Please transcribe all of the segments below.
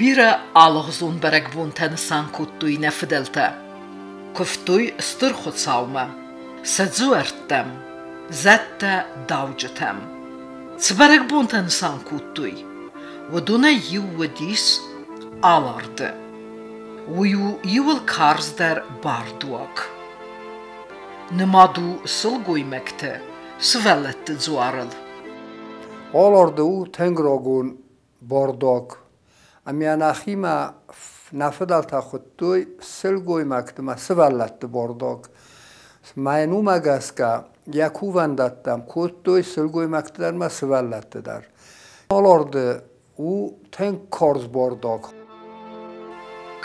Бирӕ алыгъуызон бӕрӕгбонтӕ нысан кодтой нӕ фыдӕлтӕ. Куывтой Стыр Хуыцаумӕ, сӕ дзуӕрттӕм, зӕдтӕ-дауджытӕм. Цы бӕрӕгбонтӕ нысан кодтой, уыдонӕй иу уыдис Аларды. Уый у иуыл карздӕр бардуаг. Нымад у сылгоймӕгты, сывӕллӕтты дзуарыл. Аларды у тынг рагон бардуаг. Ӕмӕ нӕхимӕ нӕ фыдӕлтӕ хуыдтой сылгоймӕгты мӕ сывӕллӕтты бардуаг. Мӕн уымӕ гӕсгӕ йӕ кувӕндӕттӕм кодтой сылгоймӕгты дӕр ӕмӕ сывӕллӕтты дӕр. Аларды у тынг карз бардуаг.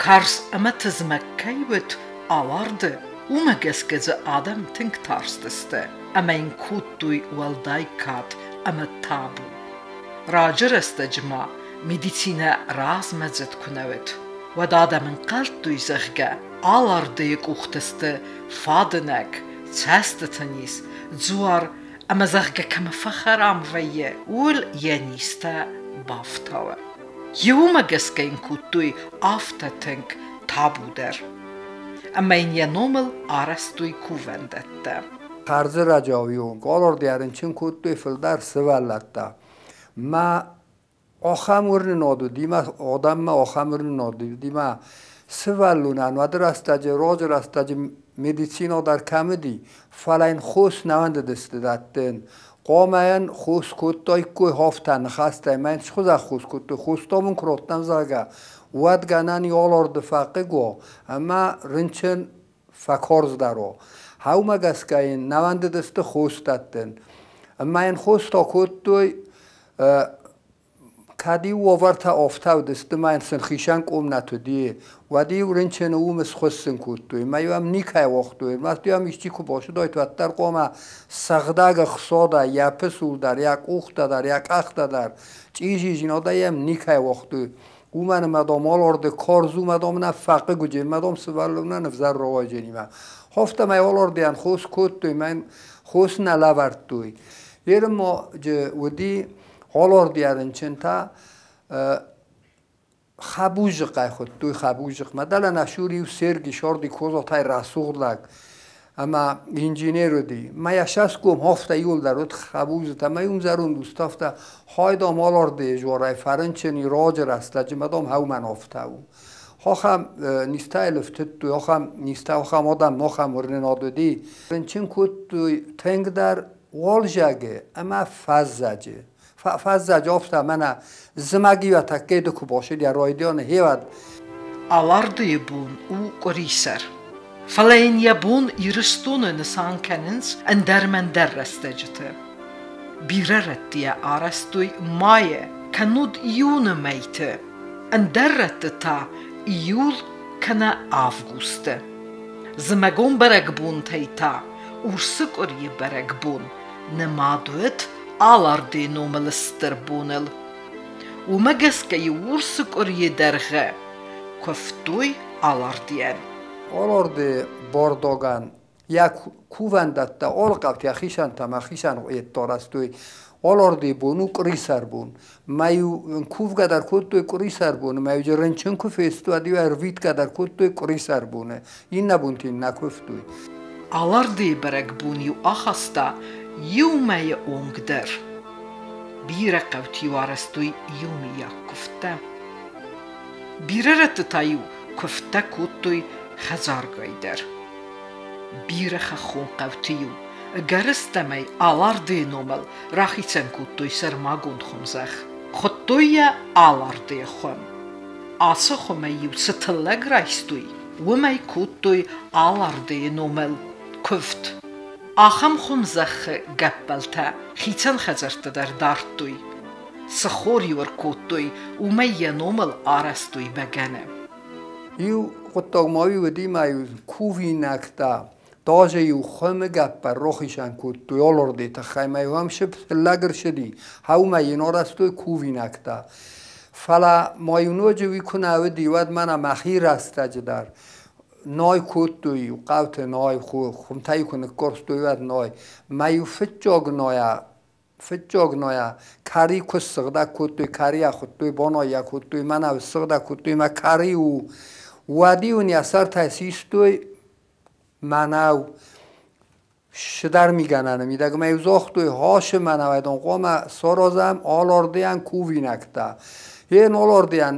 Карз ӕмӕ тызмӕг кӕй уыд Аларды, уымӕ гӕсгӕ дзы адӕм тынг тарстысты ӕмӕ йын кодтой уӕлдай кад ӕмӕ табу. Раджы рӕстӕджы ма медицинӕ размӕдзыд куы нӕ уыд, уӕд адӕм ӕнхъӕлдтой, зӕгъгӕ, Алардыйы къухты сты фадынӕг, цӕстыты низ, дзуар ӕмӕ, зӕгъгӕ, кӕмӕ фӕхӕрам вӕййы, ууыл йӕ низтӕ бафтауы. Уымӕ гӕсгӕ йын кодтой афтӕ тынг табу дӕр. Ӕмӕ йын йӕ номыл арӕзтой кувӕндӕттӕ. Хӕрзы раджы-иу Аларды ӕрынчын кодтой фылдӕр сывӕллӕттӕ. Мӕ ахӕм уырнынад уыди, мӕ адӕммӕ ахӕм уырнынад уыди, мӕ сывӕллонӕн уӕды рӕстӕджы, раджы рӕстӕджы медицина дӕр кӕм уыди, фӕлӕ йын хос нӕ уӕндыдысты дӕттын. Хъуамӕ йын хос кодтаиккой афтӕ ныхӕстӕй, мӕ йын схуызӕх хос кодтой, хостӕ мын куы радтам, зӕгъгӕ, уӕд гӕнӕн и аларды фӕхъыг уа ӕмӕ рынчын фӕкарздӕр уа. Уымӕ гӕсгӕ йын нӕ уӕндыдысты хос дӕттын. Ӕмӕ йын хос та кодтой, кӕд-иу уавӕртӕ афтӕ уыдысты, ӕмӕ йын сын хицӕн къомнӕт уыди, уӕд-иу рынчыны уым схуыссын кодтой, ӕмӕ-иу ӕм никӕй уагътой. Ӕрмӕст-иу ӕм исчи куы бацыдаид, уӕддӕр хъуамӕ сыгъдӕг ӕхсадӕй йӕ пысул дӕр, йӕ къухтӕ дӕр, йӕ къӕхтӕ дӕр чъизидзинадӕй йӕм никӕй уагътой. Уымӕн ӕмӕ, дам, аларды карз у, мӕ, дам, нӕ фӕхъыг уыди, мӕ, дам, сывӕллонӕн ӕвзӕр рауайдзӕнимӕ. Афтӕмӕй алардыйӕн хос кодтой, мӕн хос нӕ лӕвӕрдтой. Ерын ма уыди алардыйӕ рынчынтӕ хӕбузджыхъӕй хуыдтой хӕбузджыхъмӕ. Дӕлӕ нӕ цур-иу Серги Сорди Козотай рӕсугъд лӕг ӕмӕ инженер уыди. Мӕ йӕ цӕсгом афтӕ иуылдӕр уыд хӕбузджытӕ. Мӕ иу зӕронд ус афтӕ хайдам алардыйы жорӕй фӕрынчын и раджы рӕстӕджы, мӕ дам хӕумӕн афтӕ у. Ахӕм низтӕ йыл ӕфтыдтой, ахӕм низтӕ, ахӕм адӕм, ахӕм уырнынад уыди. Рынчын кодтой тынгдӕр уалзӕджы ӕмӕ фӕззӕджы. Фӕззӕджы афтӕ мӕнӕ зымӕг-иу тӕккӕ ды куы басыд йӕ райдианы хевӕд. Алардыйы бон у къуырисӕр. Фӕлӕ йын йӕ бон Ирыстоны нысан кӕнынц ӕндӕр-мӕндӕр рӕстӕджыты. Бирӕ рӕтты йӕ арӕзтой майы, кӕннод июны мӕйты, ӕндӕр рӕтты та июль кӕнӕ августы. Зымӕгон бӕрӕгбонтӕй та Урсы къуырийы бӕрӕгбон нымад уыд Алардыйы номыл стыр боныл. Уымӕ гӕсгӕ-иу урсы къуырийы дӕргъы куывтой Алардыйӕн. Аларды бардуагӕн йӕ кувӕндӕттӕ алыхъӕуты йӕ хицӕнтӕ ӕмӕ хицӕн йедтӕ арӕзтой. Алардыйы бон у къуырисӕр бон. Мӕ-иу кувгӕ дӕр кодтой къуырисӕр боны, мӕ-иу рынчын куы фесты, уӕд-иу ӕрвитгӕ дӕр кодтой къуырисӕр боны. Иннӕ бонты йын нӕ куывтой. Алардыйы бӕрӕгбон-иу ахаста иу мӕйы онг дӕр. Бирӕ хъӕуты-иу арӕзтой иумиаг куывдтӕ. Бирӕ рӕтты та-иу куывдтӕ кодтой хӕдзаргай дӕр. Бирӕ хӕххон хъӕуты-иу ӕгӕрыстӕмӕй Алардыйы номыл рахицӕн кодтой сӕрмагонд хуымзӕхх. Хуыдтой йӕ Алардыйы хуым. Ацы хуымӕй-иу цы тыллӕг райстой, уымӕй кодтой Алардыйы номыл куывд. Ахӕм хуымзӕххы гӕппӕлтӕ хицӕн хӕдзӕртты дӕр дардтой. Цы хор-иу ӕркодтой, уымӕй йӕ номыл арӕзтой бӕгӕны. Иу хъуыддаг ма уыди ма-иу кувинӕгтӕ даже-иу хуымы гӕппӕр рохисӕн кодтой алырдыйы тыххӕй ма-иу ӕм лӕг ӕрцыди, хъӕумӕ йын арӕзтой кувинӕгтӕ. Фӕлӕ ма-иу ноджы уый куы нӕ уыди, уӕд мӕнӕ мӕхи рӕстӕджы дӕр най кодтой-иу хъӕуты най, хуымтӕ-иу куы ныккорстой, уӕд най. Мӕ-иу фыццаг найӕ фыццаг ная кӕри куы ссыгъдӕг кодтой, кӕри ахуыдтой, бонайӕ кодтой, мӕнӕу ссыгъдӕг кодтой, мӕ кӕри у. Уӕд-иу ын йӕ сӕртӕй систой мӕнӕу сыдӕр мигӕнӕны мидӕг ма-иу загътой, хасы мӕнӕуӕй дон хъуамӕ саразӕм алардыйӕн кувинӕгтӕ. Йе алардыйӕн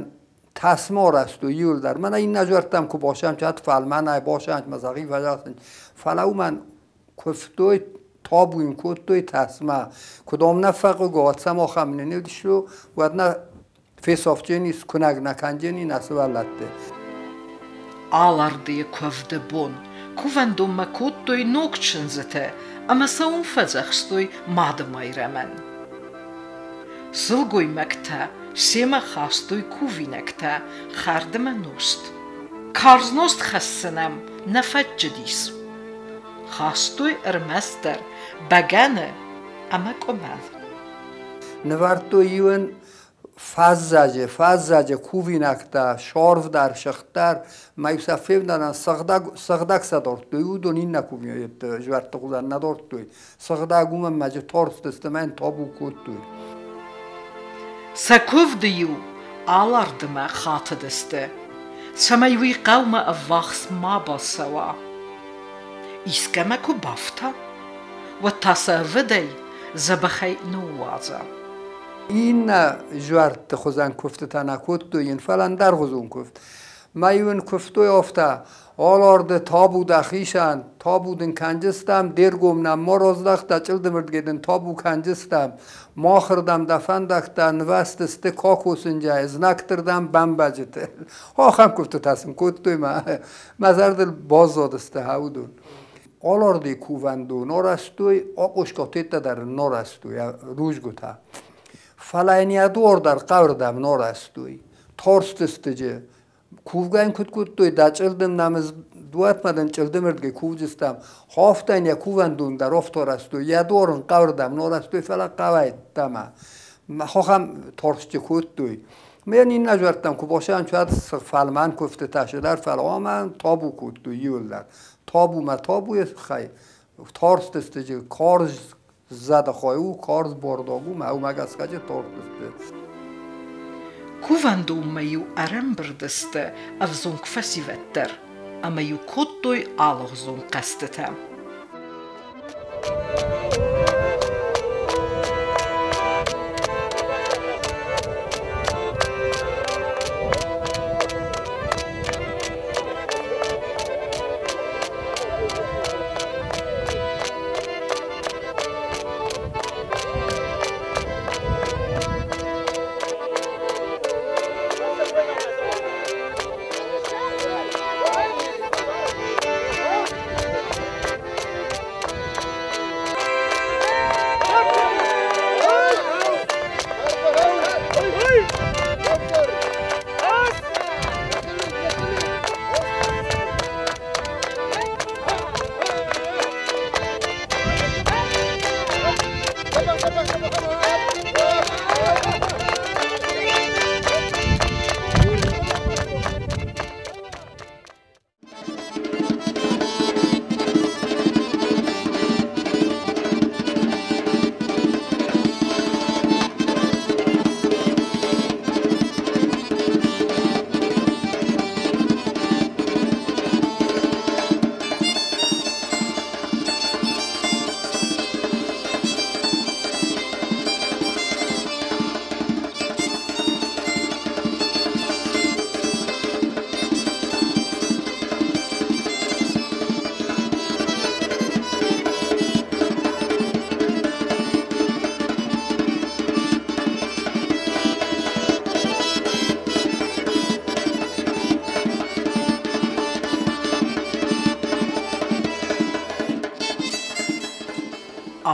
тасма арӕзтой иуылдӕр. Мӕнӕ иннӕ зуӕрттӕм куы басӕнчат, фӕлмӕнӕй басӕнч, мӕ зӕгъи фӕзӕгъынц. Фӕлӕ уымӕн куывтой, табу йын кодтой тасмӕ. Куыд ам нӕ фӕхъыг, уӕд сӕм ахӕм не уыдысты, уӕд нӕ фесӕфджени, скуынӕг нӕ кӕнджени нӕ сывӕллӕтты. Алардыйы куывды бон кувӕндонмӕ кодтой ног чындзытӕ ӕмӕ сӕ уым фӕдзӕхстой Мады Майрӕмӕн. Сылгоймӕгтӕ семӕ хастой кувинӕгтӕ, хӕрд ӕмӕ нозт. Карз нозт хӕссынӕм нӕ фӕччыдис. Хастой ӕрмӕстдӕр бӕгӕны ӕмӕ къуымӕл. Нывӕрдтой иуӕн фӕззӕджы, фӕззӕджы кувинӕгтӕ, сорв дӕр, сыгъд дӕр, ма-иу сӕ февналӕн сыгъдӕг, сыгъдӕг сӕ дардтой, уыдон иннӕ кувинӕгты зуӕртты хуызӕн нӕ дардтой. Сыгъдӕг уымӕн ма джы тарстысты ӕмӕ йын табу кодтой. Сӕ куывды-иу Алардымӕ хатыдысты, цӕмӕй уый хъӕумӕ ӕввахс ма бацӕуа. Искӕмӕ куы бафта, уӕд та сӕ ӕвыдӕй дзӕбӕхӕй ныууадза. Иннӕ зуӕртты хуызӕн куывтытӕ нӕ кодтой йын, фӕлӕ ӕндӕргъуызон куывд. Ма-иу ын куывтой афтӕ: Аларды табу дӕхицӕн, табу дын кӕнджыстӕм, де ргом нӕм ма раздах, дӕ чъылдымырдгӕй дын табу кӕнджыстӕм. Махырдӕм дӕ фӕндӕгтӕ нывӕстысты кокосынджӕй, знӕгтырдӕм бӕмбӕджыты. Ахӕм куывтытӕ сын кодтой мӕ, мӕ зӕрдыл баззадысты уыдон. Аларды кувӕндон арӕзтой, акъоскъотеттӕ дӕр ын арӕзтой, рудзгуытӕ. Фӕлӕ йын йӕ дуар дӕр хъӕуырдӕм арӕзтой. Тарстысты джы. Кувгӕ йын куыд кодтой, дӕ чъылдым нӕм дуатмӕ дын чъылдымырдгӕй кувджыстӕм. Хафта йын йӕ кувӕндон дӕр афтӕ арӕзтой, йӕ дуар ын хъӕуырдӕм арӕзтой, фӕлӕ хъӕуӕй ӕддӕмӕ. Хохӕм тарстджы кодтой. Мен иннӕ зуӕрттӕм куы бацӕуӕм, уӕд фӕлмӕн куывтытӕ цыдӕр, фӕлӕ ӕмӕ табу кодтой иуылдӕр. Табу мӕ табуйы тыххӕй тарстысты карз зӕдыхай у, карз бордог у, мӕ уымӕ гӕсгӕ тарстысты. Кувӕндонмӕ-иу ӕрӕмбырд сты ӕвзонг фӕсивӕд дӕр ӕмӕ-иу кодтой алыгъуызон хъӕзтытӕ.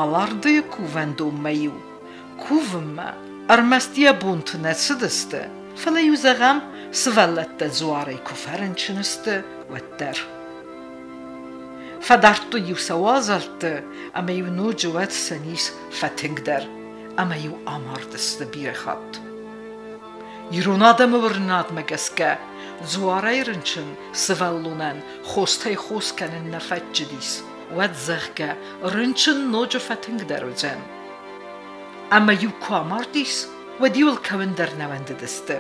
Алардыйы кувӕндонмӕ-иу кувынмӕ ӕрмӕст йӕ бонты нӕ цыдысты, фӕлӕ-иу, зӕгъӕм, сывӕллӕттӕ дзуарӕй куы фӕрынчын сты, уӕддӕр. Фӕдардтой-иу сӕ уазӕлтты ӕмӕ-иу ноджы уӕд сӕ низ фӕтынгдӕр ӕмӕ-иу амардысты бирӕ хатт. Ирон адӕмы уырнынадмӕ гӕсгӕ, дзуарӕй рынчын сывӕллонӕн хостӕй хос кӕнын нӕ фӕтчыдис, уӕд, зӕгъгӕ, рынчын ноджы фӕтынгдӕр уыдзӕн. Ӕмӕ-иу куы амардис, уӕд-иу ыл кӕуын дӕр нӕ уӕндыдысты,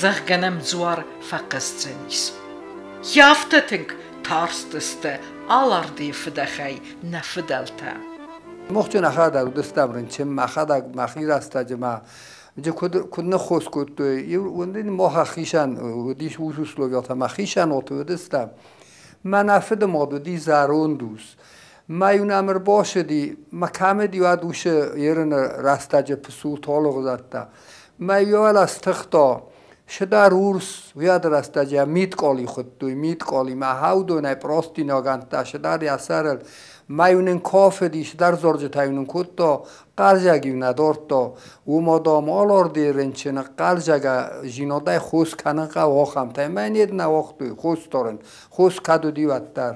зӕгъгӕ нӕм дзуар фӕхъӕздзӕнис. Йӕ афтӕ тынг тарстысты Алардыйы фыдӕхӕй нӕ фыдӕлтӕ. Мохджын ахӕдӕг уыдыстӕм рынчын, мӕхӕдӕг мӕхи рӕстӕджы ма куыд ныххос кодтой, уын мох хицӕн уыдис уыцы условиятӕ ма хицӕн уыдыстӕм. Мӕнӕ фыды мад уыди зӕронд ус. Ма-иу нӕм ӕрбацыди, ма кӕмӕд-иу ад усы ерыны рӕстӕджы пысул талыгъдӕттӕ. Ма-иу уӕлӕ стыхта, сыдӕр урс, уӕды рӕстӕджы йӕ миткъали хуыдтой, миткъали, мӕ хаудонӕй простинагӕндтӕ сыдӕр йӕ сӕрыл. Ма-иу нын кафыди, сыдӕр зарджытӕ-иу нын кодта, хъӕлдзӕг-иу нӕ дардта. Уымӕ, дам, аларды рынчыны хъӕлдзӕгӕ зинадӕй хос кӕнын хъӕуы ахӕмтӕй. Мӕ не нӕ уагътой хос дарын, хос кӕд уыди, уӕддӕр.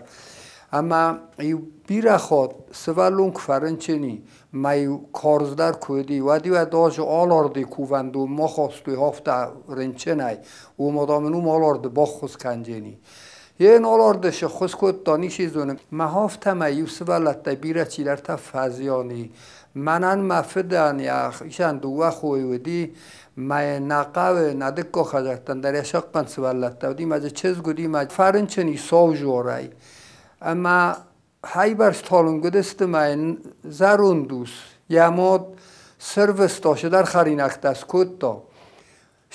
Ӕмӕ иу бирӕ хатт сывӕллон куы фӕрынчын и, ма-иу карздӕр куы уыди, уӕд-иу ӕд азы аларды кувӕндон ма хастой афтӕ рынчынӕй, уымӕ, дам, ын уым аларды баххуыс кӕнджени. Йе аларды сыххуыс кодта, ничи зоны. Мӕ афтӕмӕй иу сывӕллӕттӕй бирӕ чидӕртӕ фӕзиан и. Мӕнӕн мӕ фыдӕн йӕхицӕн дыууӕ хойы уыди, мӕ нӕ хъӕуы, нӕ дыккаг хӕдзӕрттӕн дӕр йӕ сӕхъхъӕн сывӕллӕттӕ уыди, мӕ дзы чызг уыди, мӕ фӕрынчын и саузорӕй. Ӕмӕ хайбӕрц талынг уыдысты мӕ йын зӕронд ус йӕ мад сырвыста, цыдӕр хӕринӕгтӕ скодта.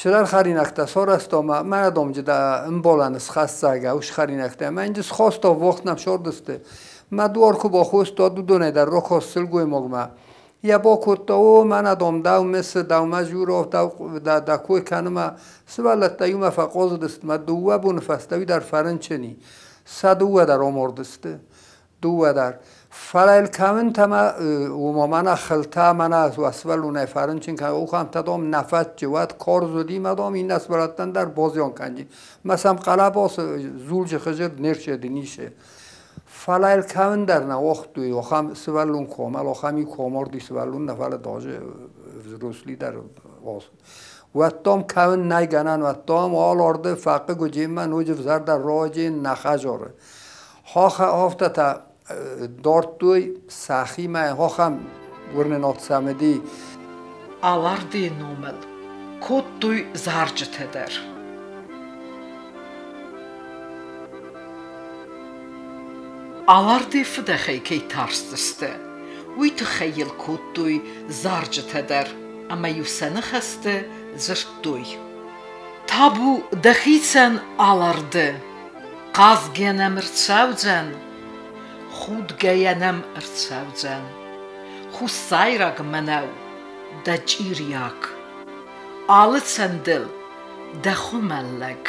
Цыдӕр хӕринӕгтӕ сарӕзта мӕ мӕ домджытӕ ӕмбалӕн схӕссагӕ ус хӕринӕгтӕ. Мӕ йын схаста, вахт нӕм сордысты. Мӕ дуар куы бахоста, уыдонӕй дӕр рахаст сылгоймагмӕ. Йӕ бакодта, о, мӕнӕ дам, дӕу мысы, дӕумӕ журов, дӕу дӕ кой кӕны мӕ сывӕллӕттӕ иумӕ фӕхъазыдысты мӕ дыууӕ боны фӕстӕ уый дӕр фӕрынчын и. Сӕ дыууӕ дӕр амардысты. Дыууӕ дӕр. Фӕлӕ йыл кӕмынтӕ мӕ уымӕ мӕнӕ хылтӕ, мӕнӕ сывӕллонӕй фӕрынчын кӕн, ухӕмтӕ дам нӕ фӕтчы, уӕд карз уыди мӕ дам иннӕ сывӕллӕттӕн дӕр базиан кӕнди. Мӕ сӕм хъӕлӕба зулчы хызы не рцыди ницы. Фӕлӕ йыл кӕуын дӕр нӕ уагътой, ахӕм сывӕллон комал, ахӕм иу комарди сывӕллон нӕ, фӕлӕ даже взрослый дӕр уӕд дам кӕуын нӕй гӕнӕн, уӕд дам аларды фӕхъыг уыди мӕ ноджы взӕрдӕр раджы нӕ хӕдзары. Афтӕ та дардтой сӕхимӕ ахӕм уырнынад сӕм уыди. Алардыйы номыл кодтой зарджытӕ дӕр. Алардыйы фыдӕхӕй кӕй тарстысты, уый тыххӕй йыл кодтой зарджытӕ дӕр ӕмӕ-иу сӕ ныхӕсты дзырдтой: Табу дӕхицӕн, Аларды, хъазгӕ нӕм ӕрцӕудзӕн, худгӕйӕ нӕм ӕрцӕудзӕн. Хуссайраг мӕнӕу, дӕ чъириаг. Алы цӕндыл дӕ хуымӕллӕг,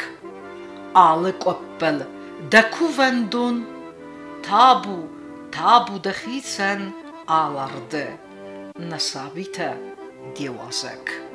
алы къуыппыл дӕ кувӕндон, табу, табу дӕхицӕн, Аларды, нӕ сабитӕ де уазӕг.